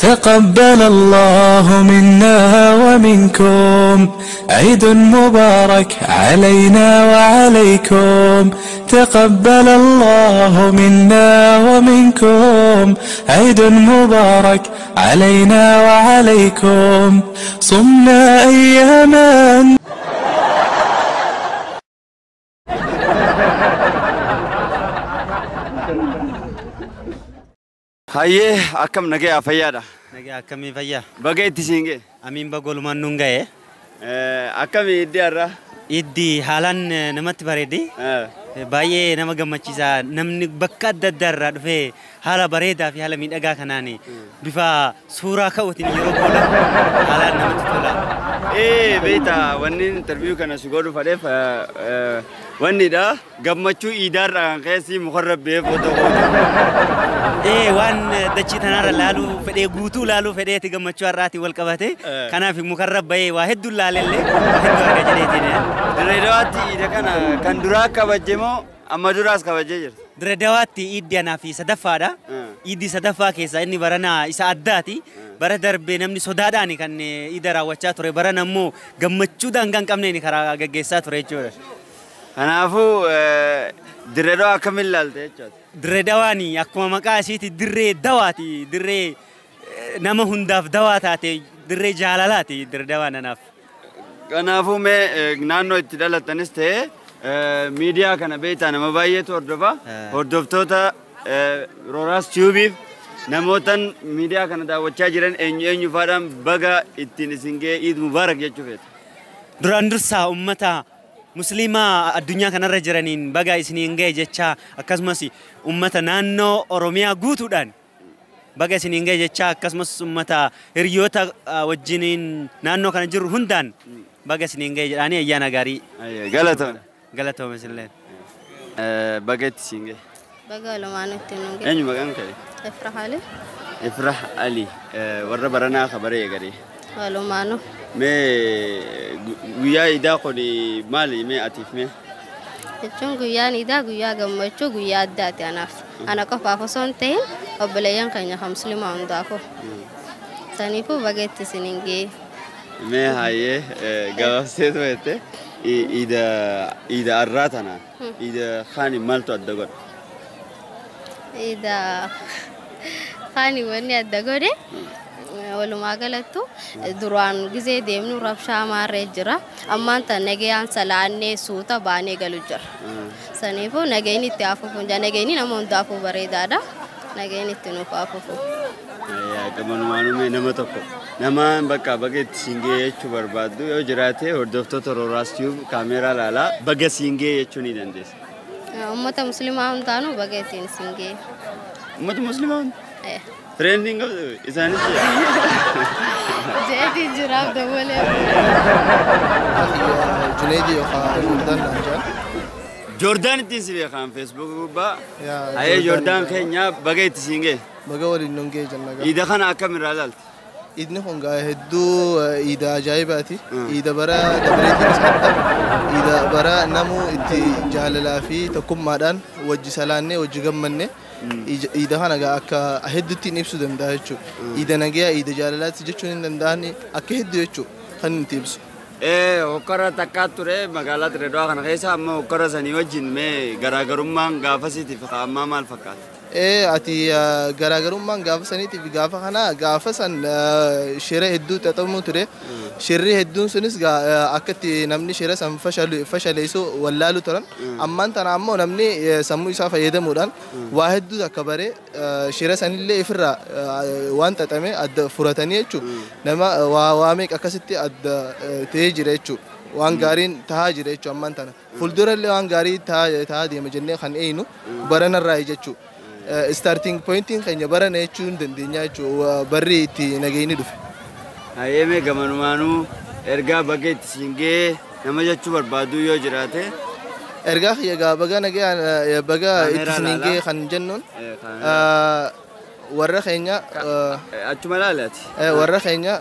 تقبل الله منا ومنكم عيد مبارك علينا وعليكم تقبل الله منا ومنكم عيد مبارك علينا وعليكم صمنا أياما. Hayyee, akkam nagayaa, fayyaadha? Nagaa, akkamii, fayyaa? Baga itti siin ga'e. Amiin, bagolumaan nuun ga'e. Akkami iddi har'a? Iddi haalaan namatti bareedi. Baay'ee nama gammachiisa. Namni bakka adda addaa irraa dhufee haala bareedaa fi haala miidhagaa kanaan bifa suuraa ka'uutiin yeroo booda haalaan namatti tola. Ee, beektaa, wanni interview kana si godhu fadheef wannidha, gammachuu iidaarraa kan keessi mukarra ba'ee footoo gootu. Ee, waan dachii tanarra laaluu fedhee guutuu laaluu fedheeti gammachuu har'aatiin wal qabate. Kanaaf mukarra bahee waa hedduu laalellee waa hedduu arga jedheetiin. Dirree Dawaatti iida kana kan duraa kabajje moo amma duraas kabajjee jirta? Dirree Dawaatti iiddi anaa fi sadaffaadha. Iiddi sadaffaa keessaa inni barana isa addaati. Bara darbe namni sodaadhaan kan iida raawwachaa ture. Barana immoo gammachuu daangaa hin qabneen karaa gaggeessaa ture jechuudha. Kanaafuu Dirree Dawaa akkamiin ilaalte jechuudha? Dirree Dawaan akkuma maqaa ishiiti dirree dawaati. Dirree nama hundaaf dawaa taate, dirree jaalalaati Dirree Dawaan anaaf. Kanaafuu mee naannoo itti dhalattanis ta'ee miidiyaa kana beektaa nama baay'eetu hordofa. Hordoftoota Rooraas Tiyuubiif namootan miidiyaa kana daawwachaa jiran eenyu eenyu faadhaan baga ittiin isin ga'e, Iid Mubaarak jechuu feeta? Duraan dursaa uummata musliimaa addunyaa kanarra jiraniin baga isiniin ga'e jechaa, akkasumas uummata naannoo Oromiyaa guutuudhaan baga isiniin ga'e jechaa, akkasumas uummata hiriyoota wajjiniin naannoo kana jiru hundaan baga isiniin ga'e jedhaanii ayyaana gaarii. Galatoome. Galatoome isinillee. Baga itti siin ga'e. Baga walumaan itti nuun ga'e. Eenyu maqaan kee? Ifrah Ali. Ifrah Ali, warra baranaa kabaree eegalee. Walumaanuu. Mee guyyaa iidaa kun maali mee atiif mee? Jechuun guyyaan iidaa guyyaa gammachuu, guyyaa addaati anaaf. Ana qofaaf osoo hin ta'in obboleeyyan keenya kan musliimaa hundaafuu. Saniifuu baga itti isiniin ga'e. Mee hayyee, gabaabseetu jette, iida iida arraa tana iida kaani maaltu adda godha? Iida kaani wanni adda godhe walumaa galattu duraan gizee deemnu rabshaa maarree jira. Ammaan tan nagayaan salaannee suuta baanee galu jira. Saniifuu nagayni itti hafuufu hin nagayni nama hundaafuu bareedaadha. Nagayni itti nuuf hafuufu. Gamanumaanuu mee nama tokko nama bakka baga itti siin ga'e jechuu barbaaddu yoo jiraate, hordoftoota Rooraas Tiyuub kaameeraa laalaa baga siin ga'e jechuu ni dandeessa. Uummata musliimaa hundaanuu baga ittiin isin ga'e. Uummata musliimaa hunda? Friendiin qabdu isaanis? Jeetii jiraaf dabalee. Junaidi yookaan Jordaan naan jedhan. Joordaan ittiin si beekan Feesbuuk gubbaa. Yaa, Hayee, Joordaan Joordaan keenya, baga itti siin ga'e. Baga waliin nun ga'e jenna gaa. Iida kana akkam irraa ilaalte? Iidni kun gaa hedduu iida ajaa'ibaati. Iida bara dabareetiinis adda. Iida bara namuu itti jaalalaa fi tokkummaadhaan wajji salaannee wajji gammanne. Iida kana gaa akka hedduutti ibsuu danda'a jechuudha. Iida nagayaa, iida jaalalaati jechuun hin danda'ani, akka hedduu jechuudha kan nuti ibsu. Ee, hokkara takkaa ture magaalaa Dirree Dawaa kana keessa, amma hokkara sanii wajjin mee garaagarummaan gaafasiitiif ammaa maal fakkaata? Ee, ati garaagarummaan gaafa saniitiif gaafa kana, gaafa san shira hedduu xaxamuu ture. Shirri hedduun sunis akka itti namni shira san fashaleessu wallaalu turan. Ammaan tana ammoo namni sammuu isaa fayyadamuudhaan waa hedduu akka bare shira sanillee ifirraa waan xaxame adda furatanii jechuudha. Nama waa meeqa akkasitti adda ta'ee jira jechuudha. Waan gaariin tahaa jira jechuudha ammaan tana. Fuuldurallee waan gaarii tahaa deema jennee kan eeynu baranarraa jechuudha. Starting pointiin keenya barana jechuu hin dandeenya jechuudha, barri itti nagayni dhufe. Hayyee, mee gamanumaanuu ergaa baga itti siin ga'e nama jechuu barbaadu yoo jiraate. Ergaa kiyya gaa baga nagayaan baga itti isiniin ga'e kan jennuun warra keenya Achuma laali ati. Warra keenya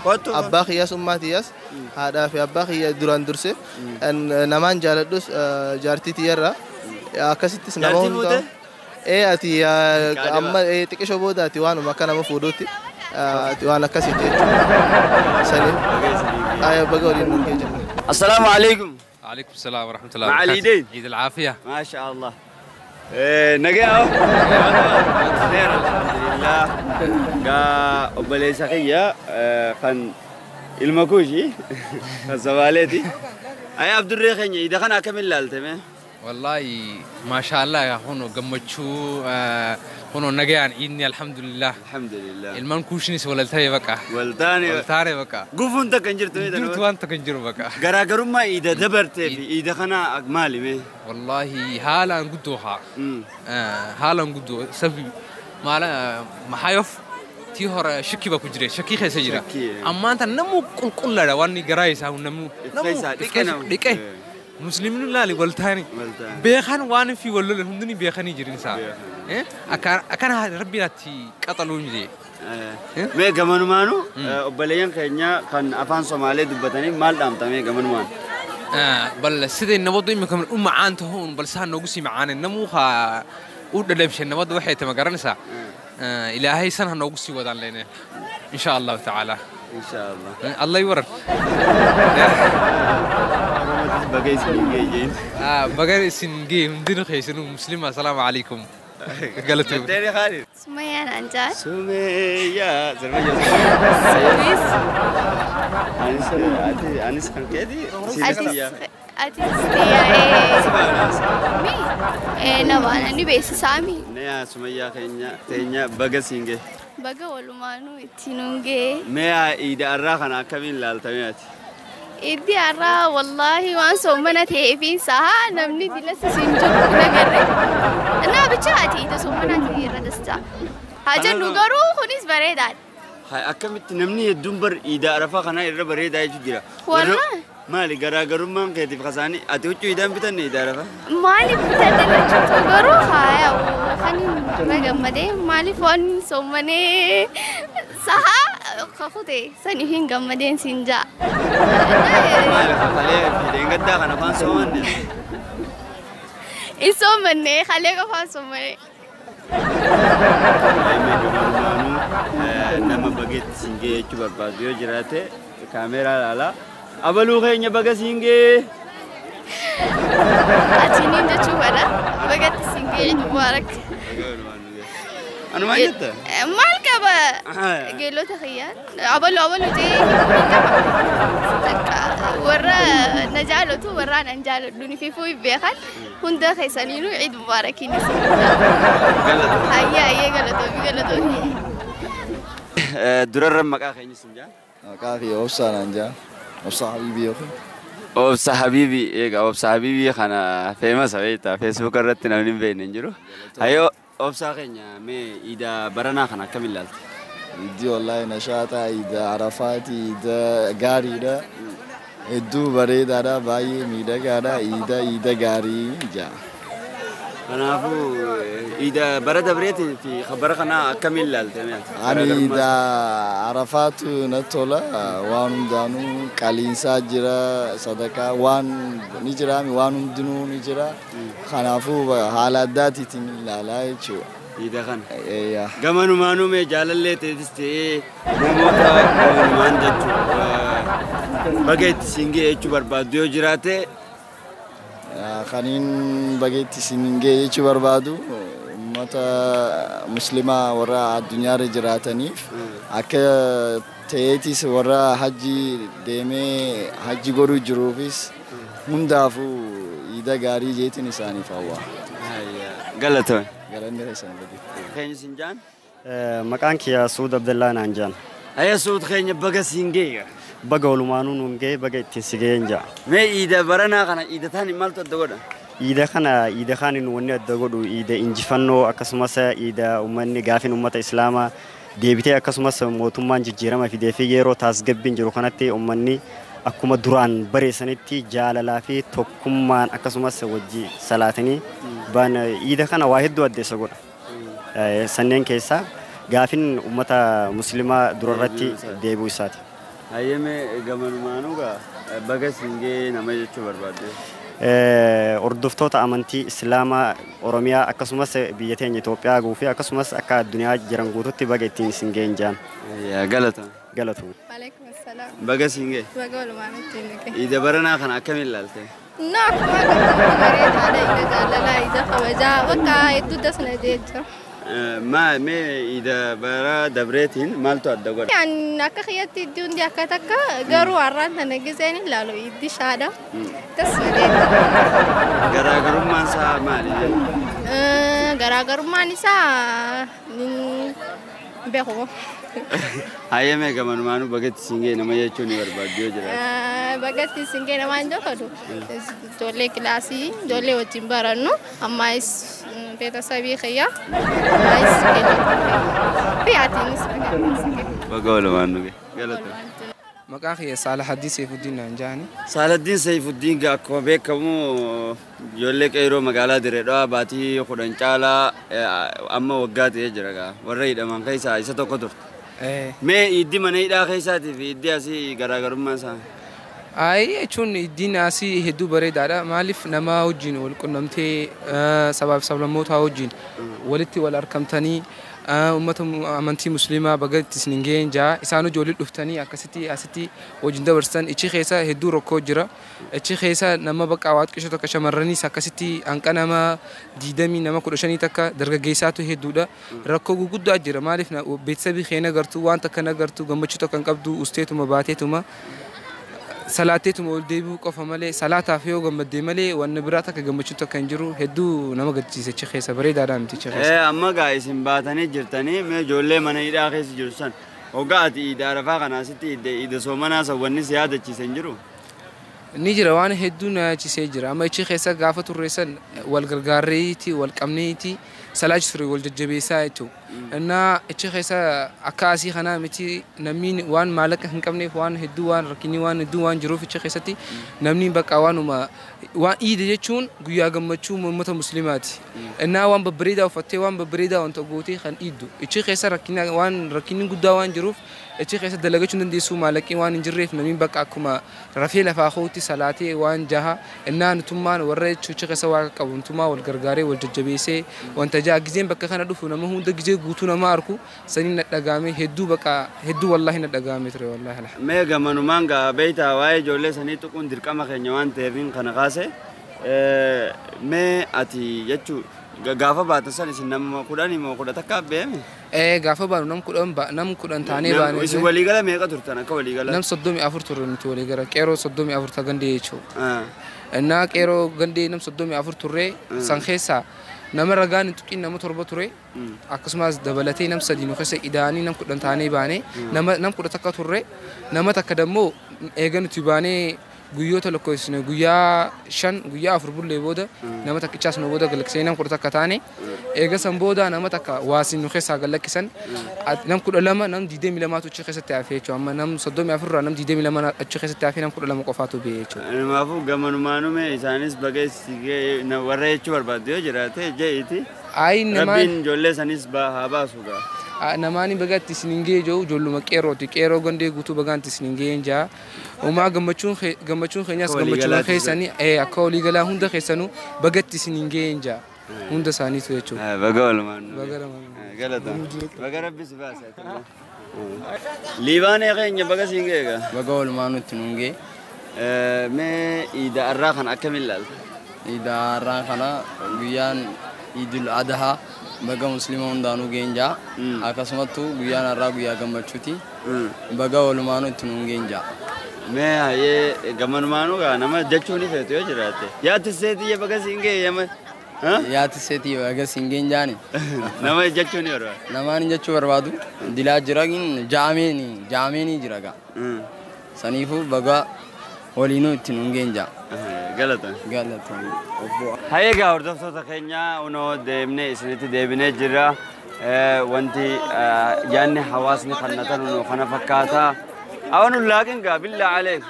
Kottu. Abbaa kiyyaas, ummaa tiyyaas, haadhaa fi abbaa kiyya duraan durse, namaan jaaladhus jaartii tiyyarraa akkasittis nama Jaartii hundaa. fuute? Ee, ati Qaadhima. Amma xiqqishoo booda ati waanuma akka nama fuudhuutti. Waan akkasiiti jechuudha. Saniif aya baga waliin nu ga'e jenna. Assalaamu alaikum. عليكم السلام ورحمة الله مع وبركاته. اليدين. عيد العافية. ما شاء الله. نقاو خير الحمد لله. قا obboleessa kiyya kan ilma kuushi kan Somaaleeti. Ay Abdurree keenya iida kana akkamiin ilaalte mee? والله ما شاء الله يا هونو قمتشو هونو نجيان عيدني الحمد لله. الحمد لله. المان كوشني ولتاي بقى. Waltaane ولتاري بقى. gufuun takka hin jirtu mee جرت tanuma? وانت كنجر بقى. Garaagarummaa iida dabartee fi iida kana maali mee? والله هالا قدوها. هالا قدو سبب ما لا محايف tii hore shaki baa ku jiray shaki keessa jira. Shakii. Ammaanta namuu qulqullaadha waan garaa isaa namuu Ifkeessaa dhiqe namu. Dhiqe muslimni laali waltaani Waltaani. Beekan waan fi wal lolan hundini beekanii jirin isaa akkana rabbiin atti qaxaluun jee. Mee gamanumaanu obboleeyyan keenya kan afaan Somaalee dubbataniif maal dhaamta mee gamanumaan? Bal siday nabaddu imika u macaan taho un bal saa noogu sii macaaneen namuu haa u dhadhabshay nabadda waxay tama garanaysaa ilaahay san ha noogu sii wadaan leyne insha allahu tacaala. Insha Allah. Allah i waran. Oromootis baga isin ga'e jeen. Baga isin gee hundinu keysanu muslima asalaamu calaykum galatoom. Jetteeni Khaalid. Sumayyaan Anjaar. Sumeeyyaa sirba jirtu. Sumis. Anis ati anis kan keeti siinis kiyya. Atis tiyyaa. Mi? Nama ni beeksisaami. Mee Sumayyaa keenya teenya baga siin ga'e. Baga walumaanuu ittiin nun ga'e. Mee iida arraa kana akkamiin ilaalta mee ati? Iddi har'aa wallaahi waan soomana ta'eefiin saha namni dilasa siin jiru hin agarre. Naa bicha ati ida soomanaati irra dastaa. Haa jennu garuu kunis bareedaadha. Hai akkamitti namni hedduun bar iida arafaa kana irra bareedaa jechuu jira. Wallaahi. Maali garaagarummaan keetiif kasaanii ati huccuu iidaan bitanne iida arafaa? Maaliif bitanne jechuutu garuu haaya kan hin gammadee maaliif waan soomanee saha kakute saniif hin gammadeen siin ja'a. Maali kafalee fi deengaddaa kana afaan soomanne? Hin soomanne kalee qofaan soomanee. Mee gamanumaanuu nama bageetti siin ga'e jechuu barbaadu yoo jiraate kaameeraa ilaalaa. Abaluu keenya baga siin ga'e. Atiniin jechuu fedha. Bagatti siin ga'e Eid Mubaarak. Anumaan jetta? Maal qaba geellota kiyyaan abaluu abaluu jee himuu qaba. Takka warra na jaalatu warra nan jaaladhu ni fifuu beekan hunda keessaniinuu Eid Mubaarakiin isin. Hayya hayyee galatoomi galatoomi. Durarra maqaa keenya siin jaa? Maqaa kiyya Obsaa naan jaa. Obsaa Habiibii yookiin. Obsa Habiibii egaa Obsa Habiibii kana famous beektaa Facebook irratti namni hin beekne hin jiru. Hayyoo Obsaa keenya mee iida baranaa kana akkamiin ilaalta? Iddii wallaahi nashaataa, iida Arafaati, iida gaariidha. Hedduu bareedaadha, baay'ee miidhagaadha, iida iida gaarii jaa. Kanaafuu iida bara dabreetii fi bara kanaa akkamiin ilaalte mee? Ani iida Arafaatu natti tola. Waan hundaanuu qaliinsaa jira, sadaqaa waan ni jiraami, waan hundinuu ni jira. Kanaafuu haala addaatiitiin ilaalaa jechuudha. Iida kana. Eeyyaa. Gamanumaanuu mee jaalallee ta'etis ta'ee namoota gamanumaan jechuudha baga itti siin ga'e jechuu barbaaddu yoo jiraate. Kaniin bageetti siin ga'e jechuu barbaadu uummata muslimaa warra addunyaarra jiraataniif akka ta'eetis warra hajji deemee hajji godhuu jiruufis hundaafuu iida gaarii jeetiin isaaniif hawwa. Galatoomi. Galanni keessan bageetti. Keenya siin jaan? Maqaan kiyya Suud Abdallaa naan jaan. Hayya Suud keenya baga siin ga'e. Baga walumaanuu nuun ga'e baga ittiin si ga'een ja'a. Mee iida baranaa kana iida taani maaltu adda godha? Iida kana iida kaaniin wanni adda godhu iida injifannoo akkasumas iida uummanni gaafiin uummata islaamaa deebitee akkasumas mootummaan jijjiirama fidee fi yeroo taasgabbiin jiru kanatti uummanni akkuma duraan bareessanitti jaalalaa fi tokkummaan akkasumas wajji salaatanii baan iida kana waa hedduu addeessa godha. Sanneen keessaa gaafiin uummata musliimaa durarratti deebi'uu isaati. Hayyame gamanumaanuu gaa baga siin ga'e nama jechuu barbaadde. Hordoftoota amantii Islaamaa Oromiyaa akkasumas biyya teenya Itoophiyaa guutuu akkasumas akka addunyaa jiran guututti baga ittiin isin ga'een jaan. Galata. Galatu. Waalaikum salaam. Baga siin ga'e. Baga walumaan ittiin ga'e. Iida baranaa kana akkamiin ilaalte? Na akkuma bareedaadha, ija jaalalaa, ija kabajaa, bakka hedduu dasna jee jira. Maa mee iida bara dabreetiin maaltu adda godha? Ani akka kiyyatti iddi hundi akka takka garuu har'aan tana giseen ilaalu iddi shaadha. Tasuma jee jira. Garaagarummaan isaa maali? Garaagarummaan isaa beeku. Hayyamee gamanumaanuu bagatti siin ga'e nama jechuun ni barbaaddu yoo jiraate. Bagatti siin ga'e namaan jedhu ijoollee kilaasii ijoollee wajjin barannu ammaayis beetasabii kiyya ammaayis fi atiinis bagatti siin ga'e. Baga walumaan nu ga'e. Galata. Maqaan kiyya Saalahaddiin Saifuddin naan jedhani. Saalahaddiin Saifuddin akkuma beekamu ijoollee qeerroo magaalaa Dirree Dhawaa baatii 10 caalaa amma waggaa ta'ee jira gaa warra hidhaman keessaa isa tokko turte. Mee iddi mana hidhaa keessaatii fi iddi asii garaagarummaan isaa? Ayi jechuun iddiin asii hedduu bareedaadha. Maaliif nama wajjin wal qunnamtee sabaaf sablammootaa wajjin walitti wal argamtanii uummata amantii musliimaa baga itti isin ga'een jaa isaan ijoollee dhuftanii akkasitti asitti wajjin dabarsan ichi keessa hedduu rakkoo jira. Ichi keessa nama bakka waa xiqqisho takka shamarraniis akkasitti hanqa nama 20 nama 15 takka dargaggeessaatu hedduudha. Rakkoo gurguddaa jira. Maaliif beeksisa keenya gartuu waan takka na gartuu gammachuu takka hin qabdu usteetuma baateetuma salaateetuma ol deebi'uu qofa malee salaataaf yoo gammaddee malee wanni biraa takka gammachuu takka hin jiru hedduu nama gaddisiisa ichi keessa bareedaadha miti ichi keessa. Amma gaa isin baatanii jirtanii mee ijoollee mana hidhaa keessa jiru san hoggaa ati iida arafaa kana asitti iida soomanaa san wanni si yaadachiise hin jiru? Ni jira waan hedduu na yaachisee jira. Amma ichi keessa gaafa turre san wal gargaarreeti wal qabneeti salaachi ture wal jajjabeessaa jechuudha. Innaa ichi keessa akka asii kanaa miti namni waan maallaqa hin qabneef waan hedduu waan rakkinni waan hedduu waan jiruuf ichi keessatti namni bakka waanuma waan iida jechuun guyyaa gammachuu uummata musliimaati. Innaa waan babbareedaa uffattee waan babbareedaa wanta gootee kan iiddu. Ichi keessa rakkina waan rakkinni guddaa waan jiruuf ichi keessa dalagachuu hin dandeessu maallaqni waan hin jirreef namni bakka akkuma rafee lafaa kootti salaatee waan jaha innaa nutummaan warra ichi keessa waaqa qabu nutummaa wal gargaaree wal jajjabeessee wanta jaha gizeen bakka kana dhufu nama hunda gizee guutuu nama arku sanii na dhagaame hedduu bakka hedduu wallaahi na dhagaame ture wallaahi. Mee gamanumaan gaa beektaa waa'ee ijoollee sanii tuquun dirqama keenya waan ta'eef kana kaase mee ati jechuu gaafa baatan san isin nama 10 moo 11 beeme? Gaafa baanu nam 10 taanee baane. Isin waliigala meeqa turtan akka waliigala? Nam 34 turre nuti waliigala qeerroo 34 ta gandee jechuudha. Innaa qeerroo gandee nam 34 turre san keessaa nama ragaan hin tuqin nama 7 ture akkasumas dabalatee nam 3 nu keessa ida'anii nam 10 taanee baane nama 11 turre nama takka dammoo eega nuti baanee guyyoota lakkoofsine guyyaa 5 guyyaa 4 bullee booda nama takkichaas nu booda galaksee nam 11 taane eega san booda nama takka waasin nu keessaa galakkisan nam 12 nam 22 achi keessatti hafee jechuudha. Amma nam 34 irraa nam 22 achi keessatti hafee nam 12 qofaatu ba'e jechuudha. Kanaafuu gamanumaanuu isaanis baga warra jechuu barbaaddu yoo jiraate je'iti. Ayi namaan Rabbiin ijoollee sanis haa baasu gaa. Namaani bagatti isin hin ga'e jiru ijoolluma qeerrooti. Qeerroo gandee guutuu bagaanti isin hin ga'een jaa. Uumaa gammachuun keenyas gammachuun keessanii akka waliigalaa hunda keessanuu bagatti isin hin ga'een jaa. Hunda isaaniitu jechuudha. Baga walumaan. Galata. Baga rabbi si baase. Liibaanee keenya baga siin ga'e gaa. Baga walumaan nutti nuun ga'e. Mee iida arraa kana akkamiin ilaalta? Iida arraa kana guyyaan Idul Adha baga muslima hundaanuu ga'een jaa. Akkasumattuu guyyaan har'aa guyyaa gammachuuti. Baga walumaanuu itti nuun ga'een jaa. Mee hayyee gamanumaanuu gaa nama jechuun ni feetu yoo jiraatte. Yaatti seetii baga siin ga'e yama. Yaatti seetii baga siin ga'een jaani. Nama jechuun ni barbaadu. Namaan jechuu barbaadu dilaa jira jaameenii jira gaa. Saniifuu baga waliinuu itti nuun ga'een jaa. Galata. Galata. Hayyee gaa hordoftoota keenya unoo deemnee isinitti deebinee jirra. Wanti yaadni hawaasni kannatan unoo kana fakkaata. Awwan laaqin gaa billaa aleek.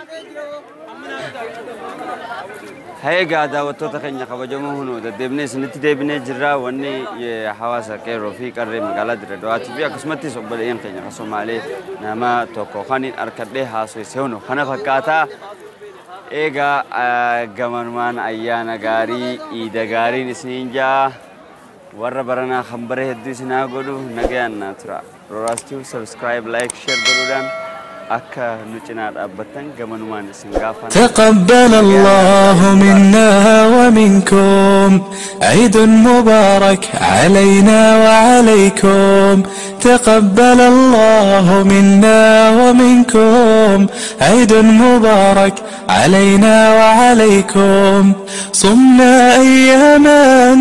Hayyee gaa daawwattoota keenya kabajamoo hunoo deddeebinee isinitti deebinee jirra. Wanni hawaasa qeerroo fi qarree magaalaa Dirree Dhawaatii fi akkasumattis obboleeyyan keenya kan Somaalee nama tokko kan hin harkadhee haasofse hunoo kana fakkaata. Egaa gamanumaan ayyaana gaarii iida gaariin isiniin jaa warra baranaa kan bare hedduu isinaa godhu nagayaan naa tura. Roraas Tube subscribe, like, share godhuudhaan akka nu cinaa dhaabbattan gamanumaan isin gaafana. تقبل الله منا ومنكم عيد مبارك علينا وعليكم تقبل الله منا ومنكم عيد مبارك علينا وعليكم صمنا أياما.